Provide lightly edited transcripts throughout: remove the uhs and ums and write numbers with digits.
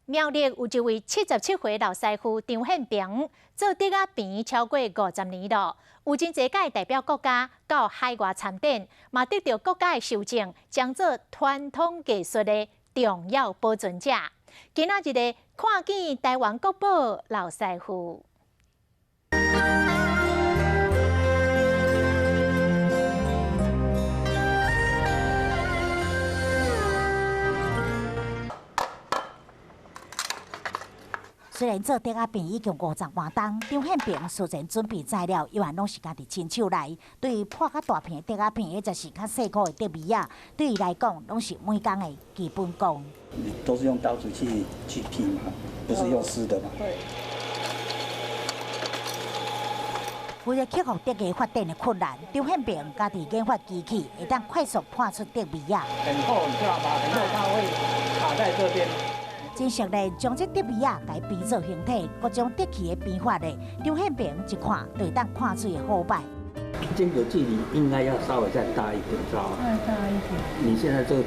苗栗有一位77歲老師傅張憲平，做竹仔編超過50年囉，有真濟屆代表國家到海外參展，嘛得著國家的授證，將做傳統藝術的重要保存者。今仔日的看見台灣國寶老師傅。雖然做竹仔編已經50外冬，張憲平事前準備材料，伊嘛攏是家己親手來。對於破較大片的竹仔片，或者是較細塊的竹篾仔，對伊來講，攏是每工的基本功。都是用刀子去劈嘛，不是用撕的嘛。對。為了克服竹藝發展的困難，張憲平家己研發機器，會當快速破出竹篾仔。很厚，你知道嗎？很厚，它會卡在這邊。真熟練，將這竹篾仔共編做形體，各種竹器的編法咧，張憲平一看就會當看出的好歹。間隔距離應該要稍微再大一點，知道嗎？再大一點。你現在這個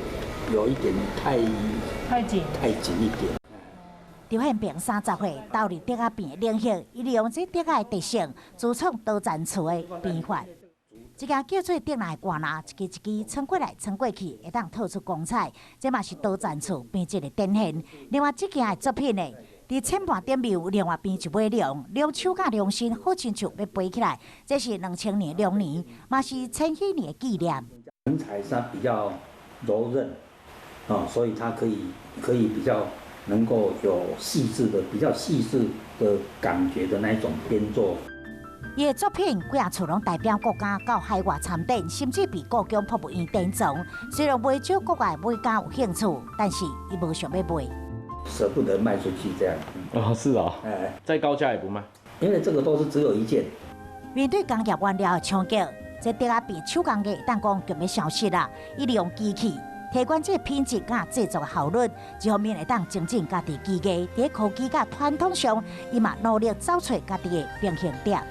有一點太緊，太緊一點。張憲平30歲投入竹仔編的領域，伊利用這竹仔的特性，自創多層次的編法。這件叫做竹籃的掛籃，一支一支穿過來穿過去，會當透出光彩。這嘛是多層次編織的典型。另外，這件的作品呢，佇鍵盤頂面有另外編一尾龍，龍手佮龍身好親像欲飛起來。這是2000年龍年，嘛是千禧年的紀念。人材上比較柔韌，啊，所以它可以比較能夠有細緻的、比較細緻的感覺的那一種編作。伊的作品幾仔次攏代表國家到海外參展，甚至被故宮博物院典藏。雖然袂少國外買家有興趣，但是伊無想欲賣。捨不得賣出去，這樣。哦，是啊，哎，再高價也不賣，因為這個都是只有一件。面對工業原料的衝擊，這竹仔編手工藝當講就欲消失啦。伊利用機器提懸這品質佮製作效率，一方面會當精進家己技藝，佇科技佮傳統上，伊嘛努力找出家己的平衡點。